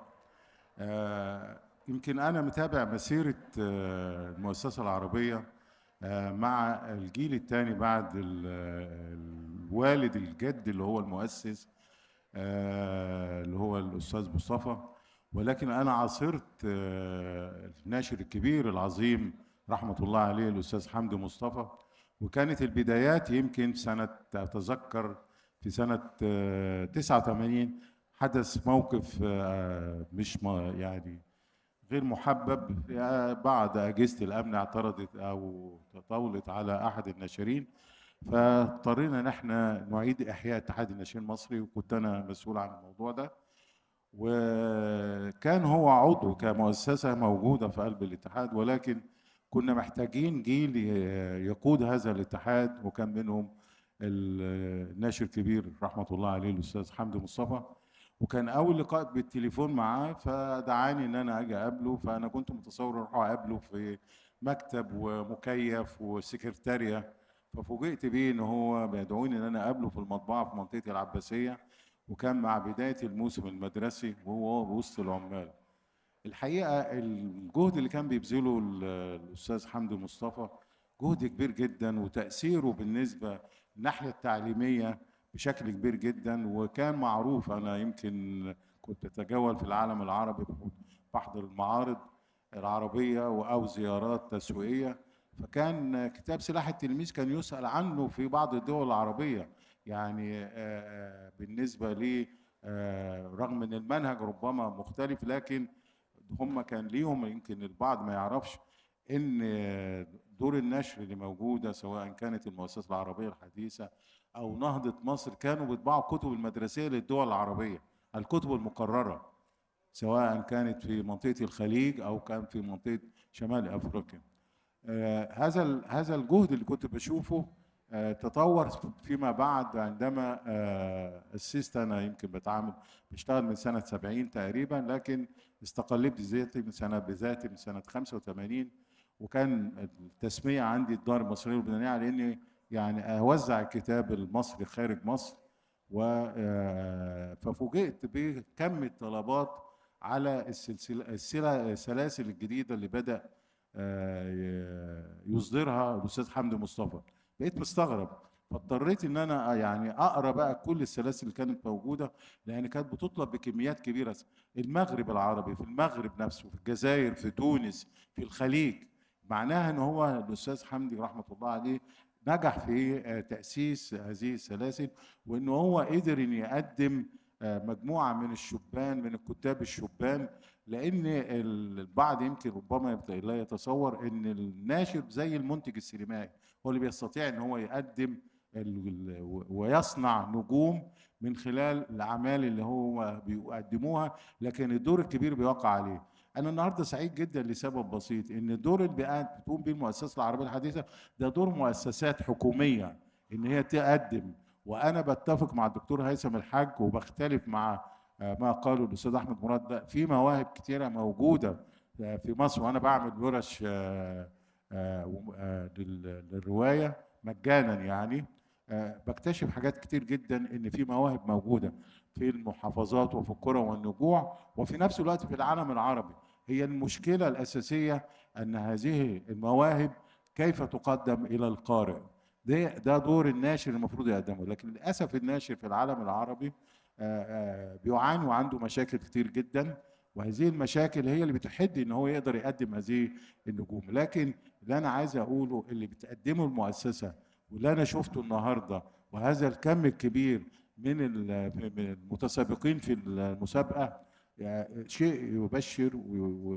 يمكن أنا متابع مسيرة المؤسسة العربية مع الجيل الثاني بعد الوالد الجد اللي هو المؤسس اللي هو الأستاذ مصطفى، ولكن أنا عاصرت الناشر الكبير العظيم رحمة الله عليه الأستاذ حمدي مصطفى، وكانت البدايات يمكن سنة، أتذكر في سنة 89 حدث موقف مش يعني غير محبب، بعض أجهزة الأمن اعترضت أو تطاولت على أحد الناشرين، فاضطرينا إن احنا نعيد إحياء اتحاد الناشرين المصري، وكنت أنا مسؤول عن الموضوع ده، وكان هو عضو كمؤسسة موجودة في قلب الاتحاد، ولكن كنا محتاجين جيل يقود هذا الاتحاد، وكان منهم الناشر الكبير رحمة الله عليه الأستاذ حمدي مصطفى. وكان أول لقاء بالتليفون معاه فدعاني إن أنا أجي أقابله، فأنا كنت متصور أروح أقابله في مكتب ومكيف وسكرتارية، ففوجئت بيه إن هو بيدعوني إن أنا أقابله في المطبعة في منطقة العباسية، وكان مع بداية الموسم المدرسي وهو وسط العمال. الحقيقة الجهد اللي كان بيبذله الأستاذ حمدي مصطفى جهد كبير جدا، وتأثيره بالنسبة للناحية التعليمية بشكل كبير جدا، وكان معروف. أنا يمكن كنت أتجول في العالم العربي، بحضر المعارض العربية أو زيارات تسويقية، فكان كتاب سلاح التلميذ كان يسأل عنه في بعض الدول العربية. يعني بالنسبة لي رغم أن المنهج ربما مختلف، لكن هم كان ليهم، يمكن البعض ما يعرفش أن دور النشر اللي موجودة سواء كانت المؤسسة العربية الحديثة أو نهضة مصر كانوا بيطبعوا كتب المدرسية للدول العربية، الكتب المقررة سواء كانت في منطقة الخليج أو كان في منطقة شمال أفريقيا. هذا الجهد اللي كنت بشوفه تطور فيما بعد عندما أسست. أنا يمكن بشتغل من سنة 70 تقريبا، لكن استقلت بذاتي من سنة 85، وكان التسمية عندي الدار المصرية اللبنانية على إني يعني أوزع الكتاب المصري خارج مصر. ففوجئت بكم الطلبات على السلاسل الجديدة اللي بدأ يصدرها الأستاذ حمدي مصطفى. بقيت مستغرب، فاضطريت إن أنا يعني أقرأ بقى كل السلاسل اللي كانت موجودة، لأن كانت بتطلب بكميات كبيرة. المغرب العربي، في المغرب نفسه، في الجزائر، في تونس، في الخليج. معناها إن هو الأستاذ حمدي رحمة الله عليه نجح في تأسيس هذه السلاسل، وإنه هو قدر إن يقدم مجموعة من الشبان، من الكتاب الشبان، لأن البعض يمكن ربما لا يتصور إن الناشر زي المنتج السينمائي هو اللي بيستطيع إن هو يقدم ويصنع نجوم من خلال الأعمال اللي هو بيقدموها، لكن الدور الكبير بيقع عليه. أنا النهاردة سعيد جدا لسبب بسيط، إن الدور اللي بتقوم به المؤسسة العربية الحديثة ده دور مؤسسات حكومية إن هي تقدم. وأنا بتفق مع الدكتور هيثم الحاج وبختلف مع ما قاله الأستاذ أحمد مراد. ده في مواهب كتيرة موجودة في مصر، وأنا بعمل ورش للرواية مجانا، يعني بكتشف حاجات كتير جدا إن في مواهب موجودة في المحافظات وفي القرى والنجوع وفي نفس الوقت في العالم العربي. هي المشكلة الأساسية أن هذه المواهب كيف تقدم إلى القارئ، ده دور الناشر المفروض يقدمه. لكن للأسف الناشر في العالم العربي بيعاني وعنده مشاكل كتير جدا، وهذه المشاكل هي اللي بتحد إن هو يقدر يقدم هذه النجوم. لكن اللي أنا عايز أقوله، اللي بتقدمه المؤسسة واللي أنا شفته النهاردة وهذا الكم الكبير من المتسابقين في المسابقة، يعني شيء يبشر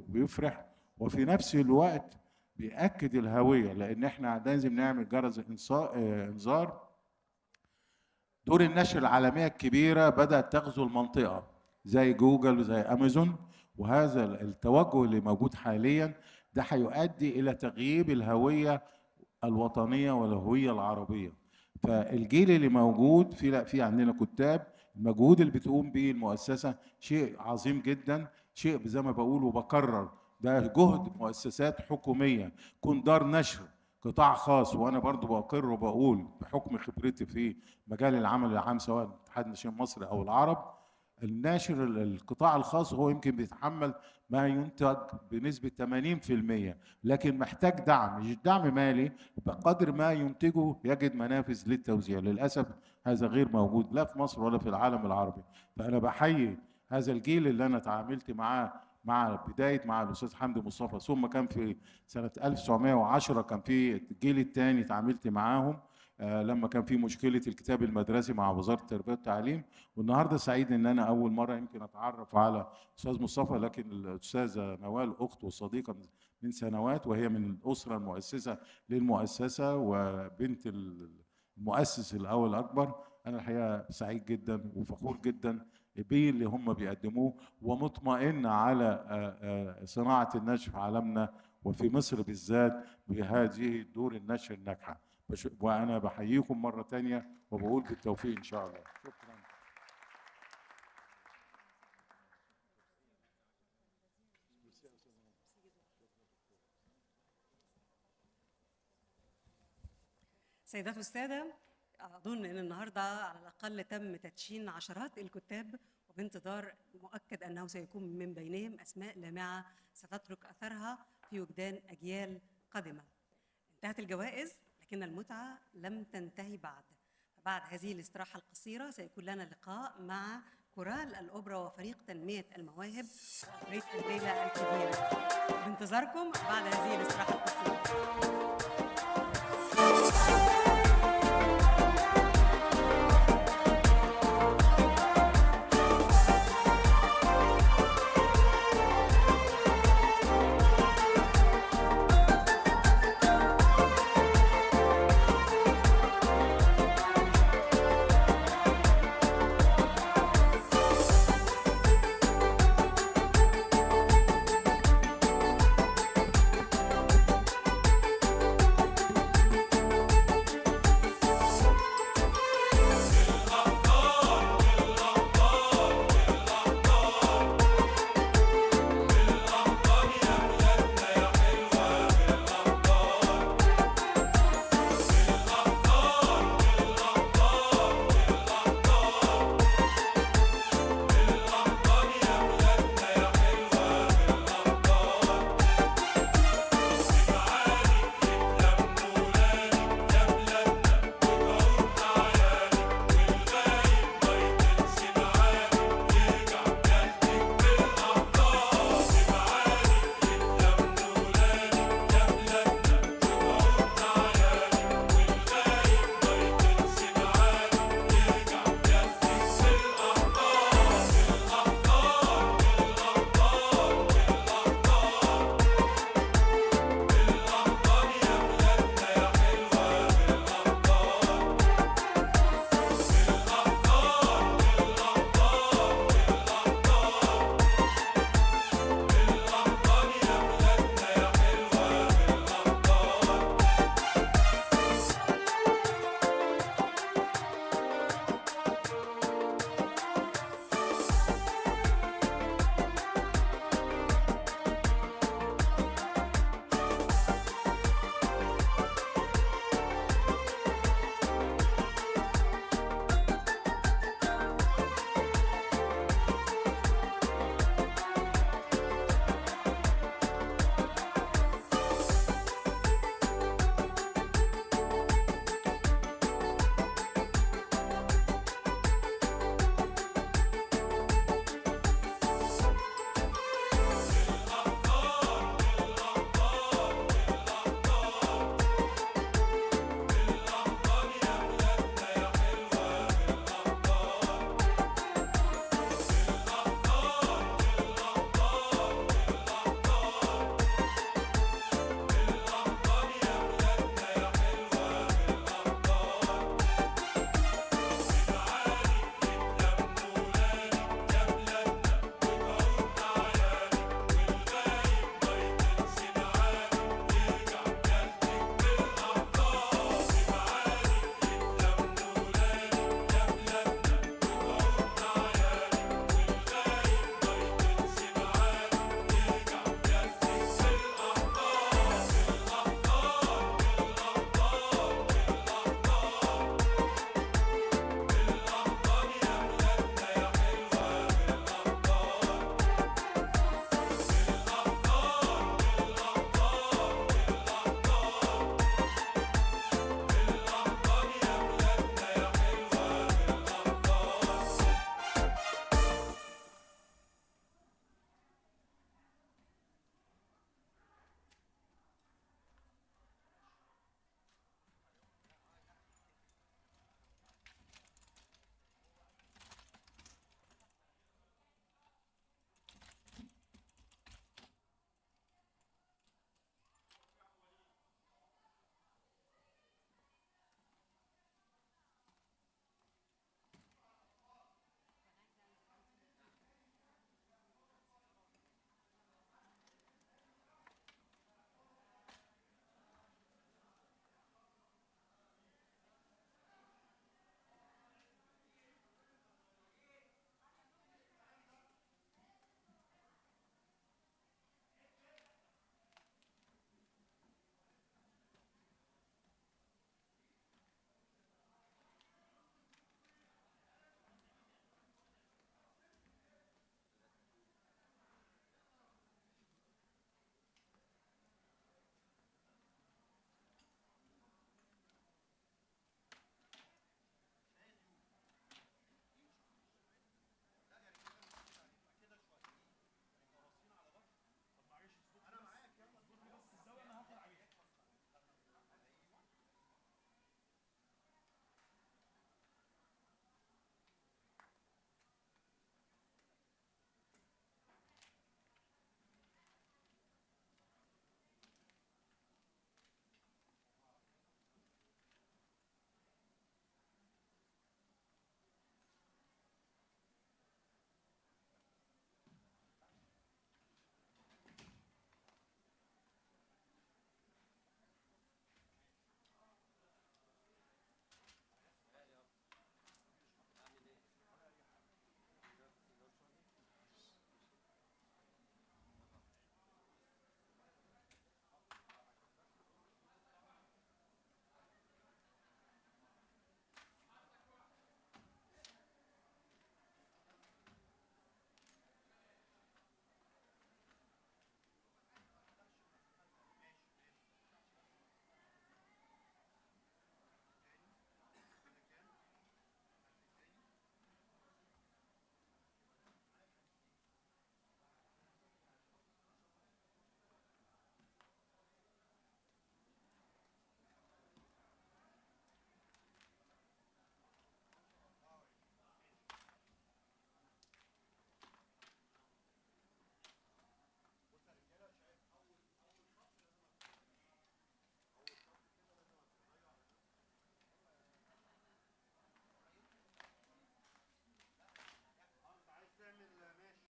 ويفرح، وفي نفس الوقت بيأكد الهوية، لأن احنا لازم نعمل جرس إنذار. دور النشر العالمية الكبيرة بدأت تغزو المنطقة زي جوجل وزي أمازون، وهذا التوجه اللي موجود حاليا ده هيؤدي إلى تغييب الهوية الوطنية والهوية العربية. فالجيل اللي موجود في عندنا كتاب، المجهود اللي بتقوم به المؤسسة شيء عظيم جدا، شيء زي ما بقول وبكرر ده جهد مؤسسات حكومية، كون دار نشر قطاع خاص. وأنا برضو بقر وبقول بحكم خبرتي في مجال العمل العام سواء اتحاد الناشئين المصري أو العرب، الناشر القطاع الخاص هو يمكن بيتحمل ما ينتج بنسبة 80%، لكن محتاج دعم، مش دعم مالي بقدر ما ينتجه يجد منافذ للتوزيع. للأسف هذا غير موجود لا في مصر ولا في العالم العربي. فأنا بحيي هذا الجيل اللي أنا تعاملت معاه مع بداية مع الأستاذ حمدي مصطفى، ثم كان في سنة 1910 كان في الجيل الثاني تعاملت معاهم لما كان في مشكلة الكتاب المدرسي مع وزارة التربية والتعليم. والنهارده سعيد إن أنا أول مرة يمكن أتعرف على الأستاذ مصطفى، لكن الأستاذة نوال أخت وصديقة من سنوات، وهي من الأسرة المؤسسة للمؤسسة وبنت المؤسس الأول الأكبر. أنا الحقيقة سعيد جدا وفخور جدا بيه اللي هم بيقدموه، ومطمئن على صناعة النشر في عالمنا وفي مصر بالذات بهذه دور النشر الناجحة. وأنا بحييكم مرة تانية وبقول بالتوفيق إن شاء الله. شكرا. سيدات والسادة، أظن أن النهاردة على الأقل تم تدشين عشرات الكتاب، وبانتظار مؤكد أنه سيكون من بينهم أسماء لامعة ستترك أثرها في وجدان أجيال قادمة. انتهت الجوائز، لكن المتعة لم تنتهي بعد. بعد هذه الاستراحة القصيرة سيكون لنا لقاء مع كورال الأوبرا وفريق تنمية المواهب وأوبريت الليلة الكبيرة. بانتظاركم بعد هذه الاستراحة القصيرة.